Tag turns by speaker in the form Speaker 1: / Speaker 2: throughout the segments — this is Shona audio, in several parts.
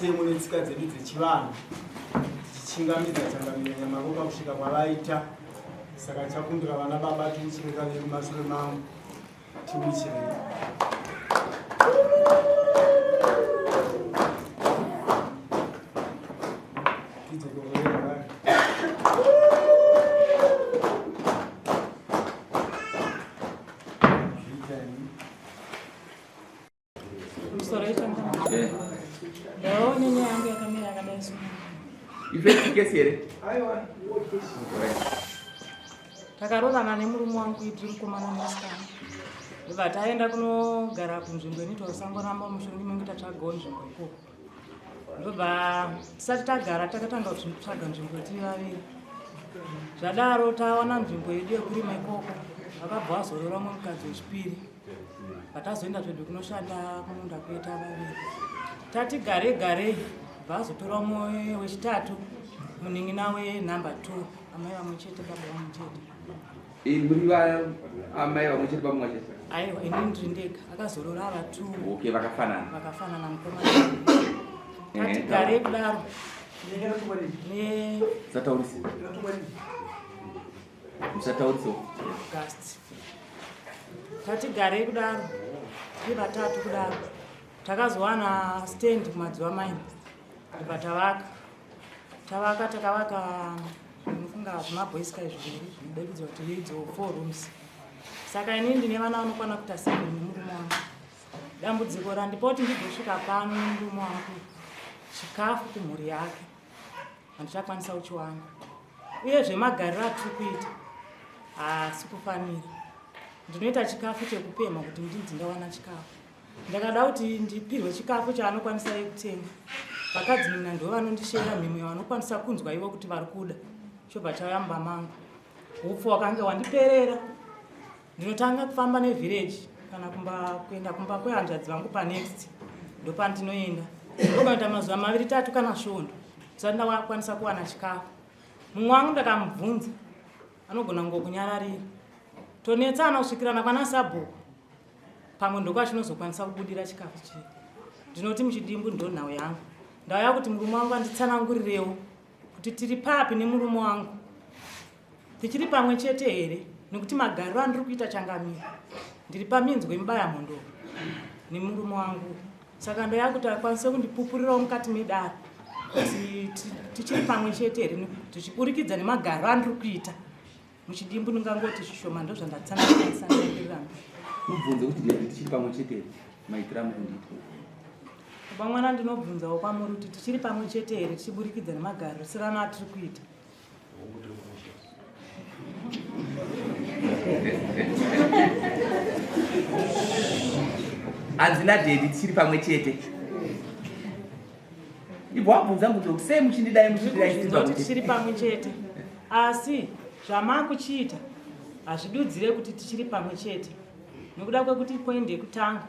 Speaker 1: Mitemo netsika dzedu dzechivanhu tichichingamidza changamire Nyamaropa kusvika kwavaita. Saka ndichakumbira vana baba tiuchire kaviri mumashure mangu tiuchirei.
Speaker 2: Takaroorana nemurume wangu itiri mukomana nemusikana ndobva taenda kunogara kunzvimbo inoitwa kusango ramba mushure mekunge tatsvagawo nzvimbo ikoko ndobva tisati tagara takatanga kutsvaga nzvimbo tiri vaviri zvadaro tawana nzvimbo yedu yekurima ikoko vakabva vazorora umwe mukadzi wechipiri Patazoenda zvedu kunoshanda kumunda kuita vaviri. Tati gare gare vazotora umwe wechitatu munin'ina wenumber 2 amai vamwe chete baba vamwe chete.
Speaker 3: Muri va amai vamwe chete baba vamwe chete?
Speaker 2: Aiwa ini ndiri ndega akazorora ava 2.
Speaker 3: Okay vakafanana.
Speaker 2: Vakafanana mukoma. Tati gare kudaro.
Speaker 3: Ne Sataurisi. Musatauriso.
Speaker 2: August. Tatigarei kudaro tiri vatatu kudaro takazowana stand kumadziwa maini ndobva tavaka tavaka takavaka unofunga zvimabhoisika izvi zviviri zvinodakidzwa kuti idzo four rooms saka inini ndine vana vanokwana kuita seven nemurume wangu dambudziko randipoti ndigosvika pano nemurume wangu chikafu kumhuri yake handichakwanisa kuchiwana uyezve magariro atiri kuita haasi kufanira ndinoita chikafu chekupemha kuti ndinzi ndawana chikafu ndakada kuti ndipirwe chikafu chaanokwanisa iye kutenga vakadzi mina ndo vanondishera mhimo yavanokwanisa kunzwa ivo kuti vari kuda chobva chauya mumba mangu upfu wakange wandiperera Ndinotanga kufamba nevillage kana kumba kuenda kumba kwehanzvadzi vangu panext ndopandinoenda ndokanoita mazuva maviri tatu kana svondo ndisati ndakwanisa kuwana chikafu mumwe wangu ndakamubvunza anogona kungokunyararira tonetsana kusvikirana kwana sabhuku pamwe ndokwachinozokwanisa kubudira chikafu chii ndinoti muchidimbu ndonhau yangu ndauya kuti murume wangu anditsanangurirewo kuti tiri papi nemurume wangu Tichiri pamwe chete here nekuti magariro andiri kuita changamire ndiri paminzwa yemubaya mhondoro nemurume wangu saka ndoya kuti akwanise kundipupurirawo mukati medare kuti tichiri pamwe chete here tichiburikidza nemagariro andiri kuita muchidimbu ndingangoti zvishoma ndozvandatsanangurira
Speaker 3: mubvunze kuti tichiri pamwe chete here maitira mukundiita
Speaker 2: baba mwana ndinobvunzawo kwamuri kuti tichiri pamwe chete here tichiburikidza nemagariro sirano atiri kuita
Speaker 3: Hanzi nadaddy tichiri pamwe chete. Ibva wabvunza mubvunzo sei muchindidai muchindidai
Speaker 2: tichiri pamwe chete. Asi zvamakuchiita hazvidudzire kuti tichiri pamwe chete. Nekuda kwekuti point yekutanga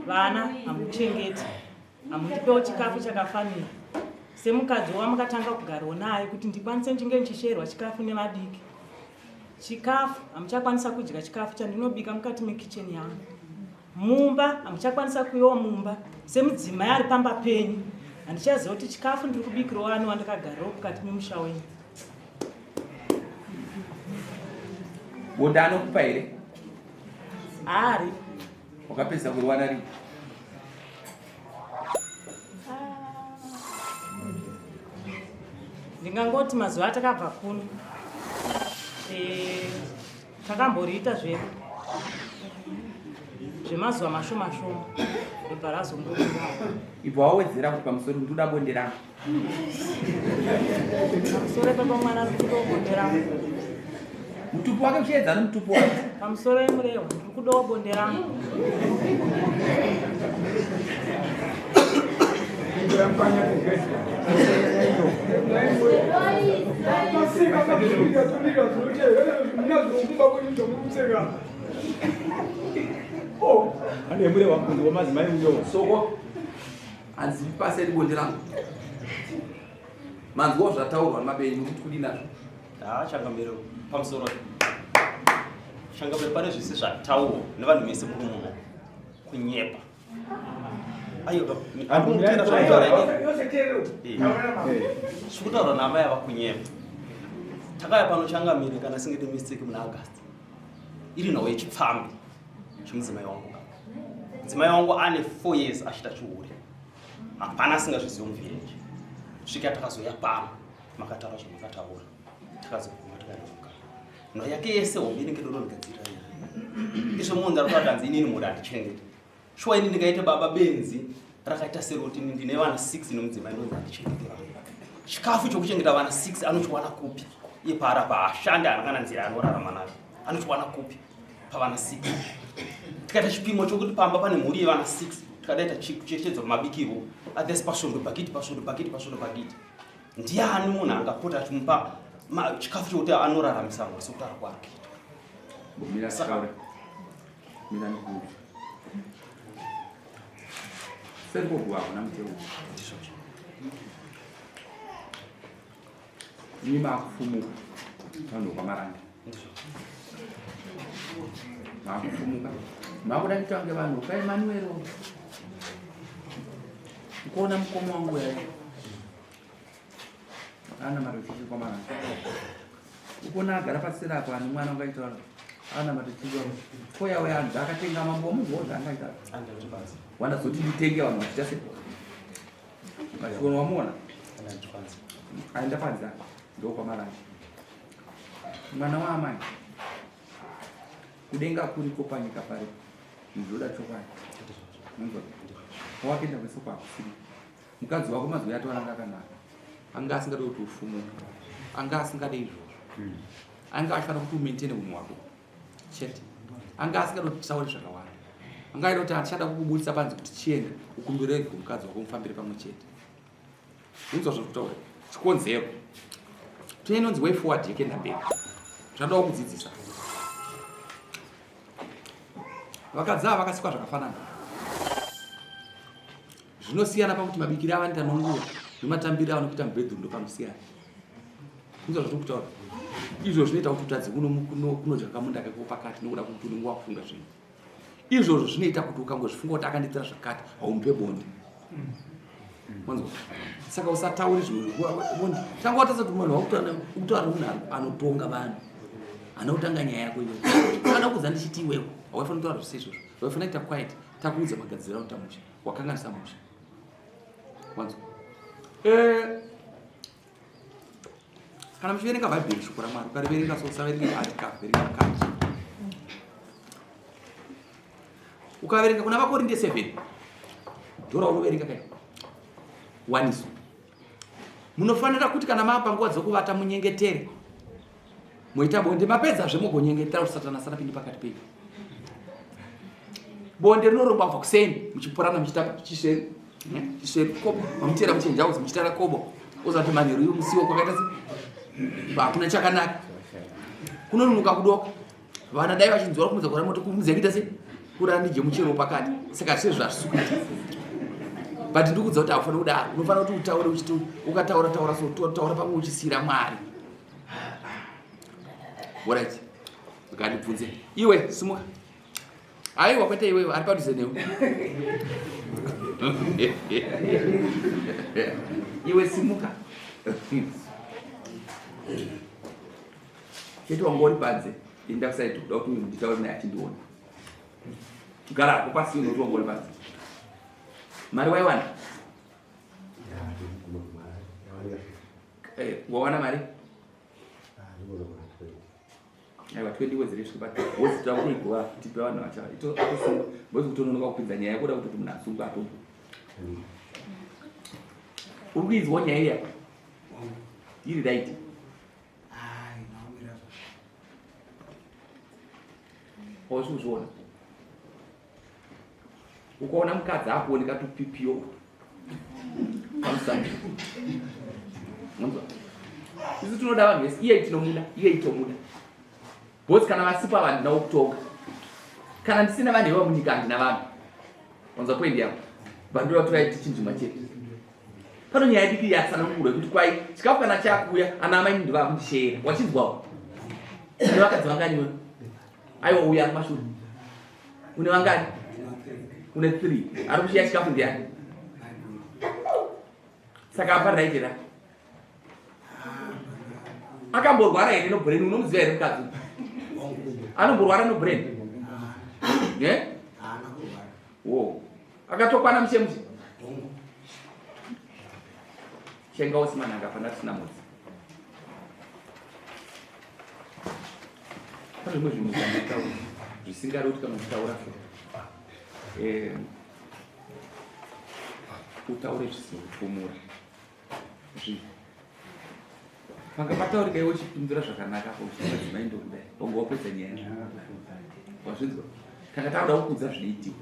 Speaker 2: vana hamuchengeti. Hamundipewo chikafu chakafanira semukadzi wamukatanga kugarwa naye kuti ndikwanise ndinge ndichisherwa chikafu nevadiki. Chikafu hamuchakwanisa kudya chikafu chandinobika mukati mekicheni yangu. Mumba hamuchakwanisa kuiwa mumba semudzimai ari pamba penyu. Handichaziva kuti chikafu ndiri kubikirawo ani wandakagarirawo mukati memusha wenyu.
Speaker 3: Bonde anokupa here?
Speaker 2: Haari.
Speaker 3: Wakapedza kurwana rini?
Speaker 2: Ndingangoti mazuva atakabva kuno eh, takamboriita zvedu zvemazuva mashoma shoma ndobva razombobudawo.
Speaker 3: Ibva wawedzera kuti pamusoro ndoda bonde rangu.
Speaker 2: Pamusoro ipapo mwana ari kudawo bonde rangu.
Speaker 3: Mutupo wake uchiedza nomutupo wake.
Speaker 2: Pamusoro yemurewa ndiri kudawo bonde rangu.
Speaker 4: Ane murewa mubvunzo wamadzimai uyo.
Speaker 3: Soko hanzi paseri bonde rangu. Manzwawo zvataurwa nemabenyu mukuti kudii nazvo?
Speaker 5: Haa changamire pamusoro. Changamire pane zvese zvataurwa nevanhu vese muri muno. Kunyepa. Aiwa, handikutenda zvamutaura inini. Zvekutaura naamai ava kunyepa. Takauya pano changamire kana singete mistake muna August. Iri nhau yechipfambi chemudzimai wangu. Mudzimai wangu ane 4 years achiita chihure. Hapana asingazvizivi muvillage. Svika takazouya pano makataura zvamakataura. Takazoguma tikaremuka. Nhau yake yese hombe inenge ndonogadzirira nyaya. Izvo munhu ari kuadanzi inini mhuri handichengete. Shuwa ini ndingaite baba benzi rakaita seroti ini ndine vana 6 nemudzimai ndonzi handichengete vana. Chikafu chokuchengeta vana 6 anochiwana kupi? Iye paara paashande haana kana nzira yanorarama nayo. Anochiwana kupi pavana 6? Tikaita chipimo chokuti pamba pane mhuri yevana 6 tikadaita chichechedzo mabikirwo others pasvondo bhakiti pasvondo bhakiti pasvondo bhakiti. Ndiani munhu angapota achimupa chikafu chokuti anoraramisa mhuri sokutaura kwaari kuitwa?
Speaker 3: Mira taure. Mira ndikuudze. Serikogu hakuna mutemo.
Speaker 5: Ndizvozvo.
Speaker 3: Imi makufumuka vanhu vokwaMarange.
Speaker 5: Ndizvozvo.
Speaker 3: Makufumuka. Makuda kuita kunge vanhu kwaEmanuel. Ndikuona mukoma wangu yaye. Ana marefugee kwaMarange. Ukuona agara pasera apo ane mwana ungaita ana marefugee koya uya anzi akatenga mambo wamuziwo zvaangaita. Wanazoti nditenge vanhu vachiita se vachiona wamuona aenda panze apa ndokwaMarange. Mwana waamai kudenga kuriko panyika paripo zvoda chokwadi. Munzwa? Wakaenda kwese kwakusiri. Mukadzi wako mazwi ato anga akanaka. Anga asingade kuti ufumuke. Anga asingade izvozvo. Anga achifanira kuti umaintaine unhu hwako. Chete. Anga asingade kuti tisaure zvakawanda. Anga aida kuti atichada kukubudisa panze kuti chienda ukumbire kumukadzi wako mufambire pamwe chete. Unzwa zviri kutaura. Chikonzero. Tine inonzi way forward yekuenda mberi. Zvanodawo kudzidzisa. Vakadzi ava vakasikwa zvakafanana. Zvinosiyana pakuti mabikire avanoita nonguva nematambire avanokuita mubedroom ndopanosiyana. Kunzwa zvatiri kutaura. Izvo zvinoita kuti utadze kunodya kamunda kako pakati nokuda kwekuti unenge wakufunga zvinhu. Izvozvo zvinoita kuti ukangozvifunga kuti akandiitira zvakati haumupe bonde. Manzwa? Saka usataure zvimwe bonde. Tanga watadza kuti munhu wakutaura ukutaura nemunhu anotonga vanhu. Anotanga nyaya yako iwewe. Kana kuudza ndichiti iwewe haufanira kutaura zvese izvozvo. Waifanira kuita quiet takuudza magadziriro anoita musha. Wakanganisa musha. Wanzwa? Eh, kana muchiverenga bhaibheri shoko ramwari ukariverenga so usaverenge article verenga mukati ukaverenga kuna vakorinde 7 ndora unoverenga kai waniso munofanira kuti kana maapa nguva dzokuvata munyengetere moita bonde mapedzazve mogonyengetera kuti satani asarapinde pakati penyu bonde rinorongwa kubva kuseni muchiporana muchiita chisveru chisveru kobo mamuteera muchenjauzi muchitara kobo oza kuti manheru iwo musiwo kwakaita se hakuna chakanaka kunonunuka kudoka vana dai vachinzwa kumudza kura moto kumudza kuita se kurandije muchero pakati saka zvese zvazvisi kuita but ndikudza kuti haufanira kudaro unofanira kuti utaure uchiti ukataura taura so taura pamwe uchisiira mwari Alright. Ngandibvunze. Iwe simuka. Aiwa kwete iwewe ari padhuze newe. Iwe simuka. Chete wanga uri panze. Enda kusaidi kuda kuti nditaure naye achindiona. Gara hako pasi unoti wanga uri panze. Mari waiwana? Eh, wawana mari? Aiwa 20 wedzere svika pa wozi takuigwa tipe vanhu vacha atosungwa bozi kutononoka kupinza nyaya kuda kuti munhu asungwe atombo uri kuinzwa nyaya iya iri right hausi kuzviona ukaona mukadzi akuoneka tupipiyo pamusana isu tinoda vanhu vese iye tinomuda iye itomuda bcause kana vasipo ava handina wokutonga kana ndisina vanhu iva munyika handina vanhu wanzwa poindi yavo vandoda kutora tichinzvima chete pano nyaya diki yatsanangurwa yekuti kwai chikafu kana chakuuya ana amai ndivakundishera wachinzwawo une vakadzi vanganiwe aiwa uya kumashure une vangani une 3 ari kushiya chikafu ndiani Saka apa raitira akamborwara here nobrain? Unomuziva here mukadzi anomborwara nobrain? Eh? Wo akatokwana mushe mushe chenga wosimananga pana tisina mudzi. Pane zvimwe zvinhu zvanditaura zvisingari kuti kana uchitaura so eh, utaure zvisina zvinhu panga pataurika iwe uchipindura zvakanaka po uchimadzimai ndokudai wanga wapedza nyaya. Wazvinzwa? Tanga takuda kukudza zvinoitiwa,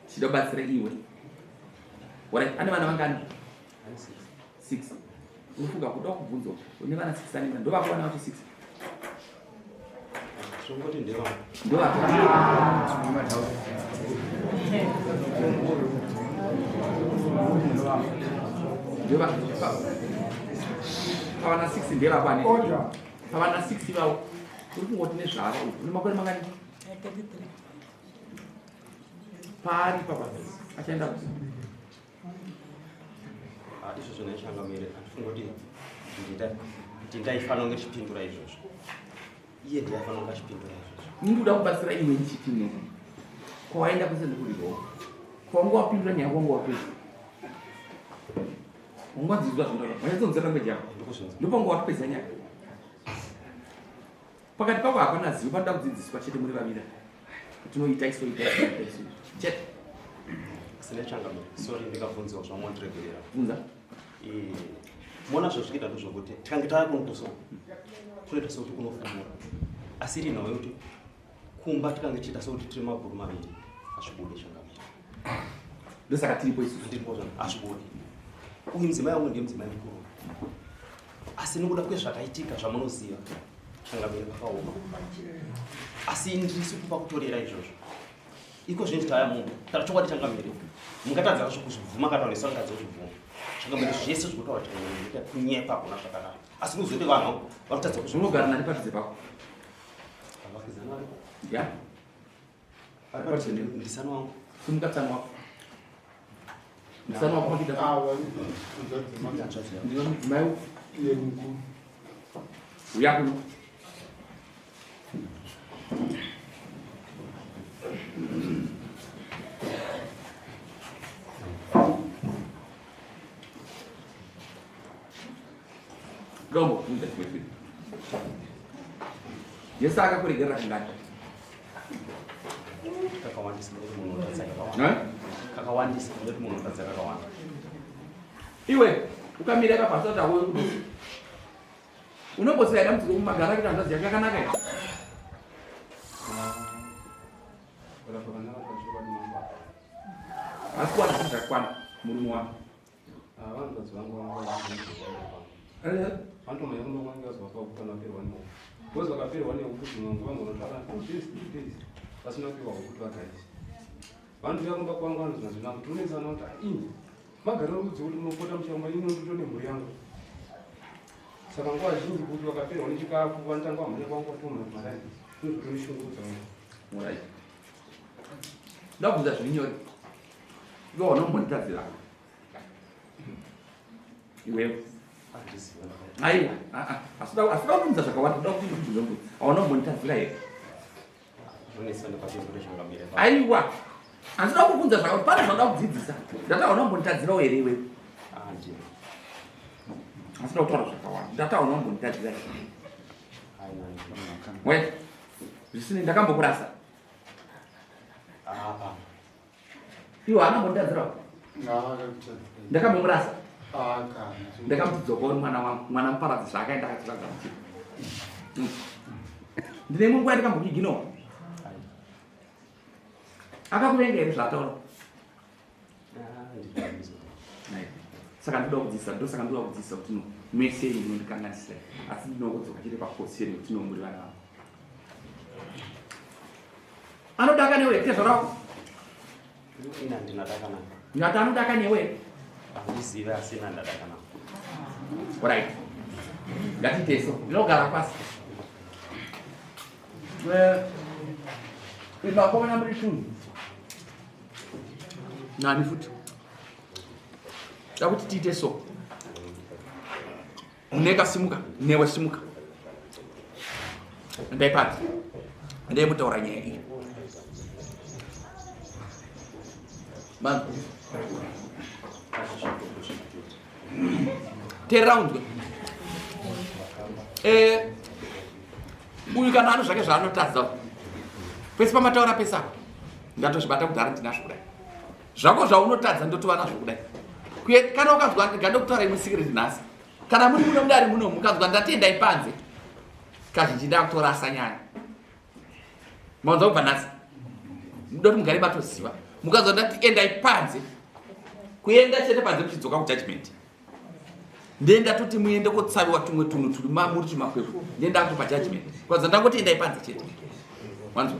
Speaker 3: tichida kubatsira iwe. Orit, ane vana vangani? 6. Unofunga kuda kubvunzwa une vana 6 anenge ndovako vana vacho 6?
Speaker 5: Zvongoti ndevako.
Speaker 3: Ndovako. Ndevako. Pavana 6 ndevako ane pavana 6 ivavo uri kungoti nezvava une makore mangani?
Speaker 2: 33.
Speaker 3: Paari papa achaenda kupi?
Speaker 5: Ah, izvozvo naichangamire handifunga kuti ndindaifanira kunge ndichipindura izvozvo. Iye ndiye aifanira kunge achipindura izvozvo.
Speaker 3: Ini kuda kubatsira iwe ndichiti no, kwawaenda kwese ndikuriwo kwawanga wapindura nyaya, kwawanga wapedza, wanga wadzidzwa zvindoda wanyatsonzera language yako.
Speaker 5: Ndikuzvinzwa.
Speaker 3: Ndopanga watopedza nyaya. Pakati pako hapana zivo, panoda kudzidziswa chete muri vaviri kuti noita iso, ita iso, ita iso chete.
Speaker 5: Sine changamire, sorry ndikabvunziwa zvamondiregerera.
Speaker 3: Bvunza.
Speaker 5: Mona zvazvikuita ndezvokuti tikange tava kuno so kunoita sekuti kunofumura, asi iri nhau yekuti kumba tikange tichiita sekuti tiri mabhuru maviri hazvibudi changamire.
Speaker 3: Ndosaka tiripo isusu.
Speaker 5: Ndiripo zvano hazvibudi. Uyu mudzimai wangu ndiye mudzimai mukuru, asi nekuda kwezvakaitika zvamunoziva changamire pakaoma, asi ndisi kupa kutorera izvozvo. Iko zvino taya munhu kana chokwadi changamire mungatadza kuzvibvuma kana vanhu vangatadza kuzvibvuma changamire zvese zvinotaura changamire kunyepa kuna zvakadaro, asi kuzoti vanhu vanotadza kuzvibvuma.
Speaker 3: Unogara nani padhuze pako?
Speaker 5: Vavakidzani varipo.
Speaker 3: Ya.
Speaker 5: Vari padhuze ndisani wangu.
Speaker 3: Simuka tsano wako, musana wako makuita. Ndino mudzimai uya kuno. Ndombobvunza chimwe chinhu. Jesu akakuregerera kangani?
Speaker 5: Kakawandisa nekuti munhu unotadza kakawanda.
Speaker 3: Eh?
Speaker 5: Kakawandisa nekuti munhu unotadza kakawanda.
Speaker 3: Iwe ukamira ipapo asati auye kudusa. Unombosiya dambudziko mumagara kuita hanzvadzi yake yakanaka here? Asi kuwana zvinhu zvakakwana murume wako.
Speaker 6: Vanhu vangu
Speaker 3: Eh?
Speaker 6: vantomhanya kundomwanga zvakakuta vaperwa nehuku, because vakaperwa nehuku dzimwe nguva ngonotsvaka 2 days, 3 days vasina kupiwa huku kuti vagarise. Vanotouya kumba kwangu vanozina zvinangu tonetsana kuti "Ah, ini magariro rudzi kuti munopota muchaumba ini ndito nemhuri yangu." Saka nguva zhinji kuti vakaperwa nechikafu vanotanga vamhanya kwangu vatomhanya kumarani inozvotonishungurudza.
Speaker 3: Alright. Ndakubvunza zviri nyore. Iwe unombonditadzira. Iwewe.
Speaker 5: Handiziva ndakaita.
Speaker 3: Aiwa, ah, ah. Asida kubvunza zvakawanda, ndoda kuti ndikubvunza kuti haunombonditadzira here?
Speaker 5: Zvonetsa ndikapindura changamire.
Speaker 3: Aiwa. Handida kubvunza zvakawanda, pane zvaunoda kudzidzisa. Ndati haunombonditadzirawo here iwewe?
Speaker 5: Handina.
Speaker 3: Asida kutaura zvakawanda. Ndati haunombonditadzira here?
Speaker 5: Aiwa.
Speaker 3: We, zvisinei ndakambokurasa.
Speaker 5: Hapana.
Speaker 3: Iwe haana mbonditadzirawo. Ndakambomurasa. Ndakamuti dzoka uri mwana wangu, mwana muparadzi zvaakaenda akatikagamuchira. Ndine imwe nguva yandakambokiginowa. Akakuvenga here zvaataura? Aiwa. Saka ndinoda kudzidzisa, ndosaka ndinoda kudzidzisa kuti no, mese ini munondikanganisira, asi ndinongodzoka chete paposition yekuti no, muri vana vangu. Anodaka newe tezvara wako?
Speaker 5: Ini handina daka naye.
Speaker 3: Ndati anodaka newe?
Speaker 5: Handizive, asi ini handadaka naye.
Speaker 3: Alright. Ngatiteso. Ndinogara pasi. Vakomana muri shungu. Nani futi? Takuti tiite so. Muneka simuka, newe simuka. Endai panze. Endai mutaura nyaya iyi. Man. Teerera unzwe. Eh, uyu kana ano zvake zvaanotadza pese pamataura pese apa ndatozvibata kudhara ndinazvo kudai zvako zvaunotadza ndotova nazvo kudai kuye kana ukanzwa ndikandokutaura imwe secret nhasi kana muri muno mudare muno mukanzwa ndati endai panze kazhinji ndakutorasa nyaya maunza kubva nhasi muda kuti mugare matoziva mukanzwa ndati endai panze kuenda chete panze muchidzoka kujudgment ndenda toti muende kotsaviwa tumwe tunhu turi mamuri tumakwekwe ndenda kutopa judgment kwanza ndangoti endai panze chete wanzwa.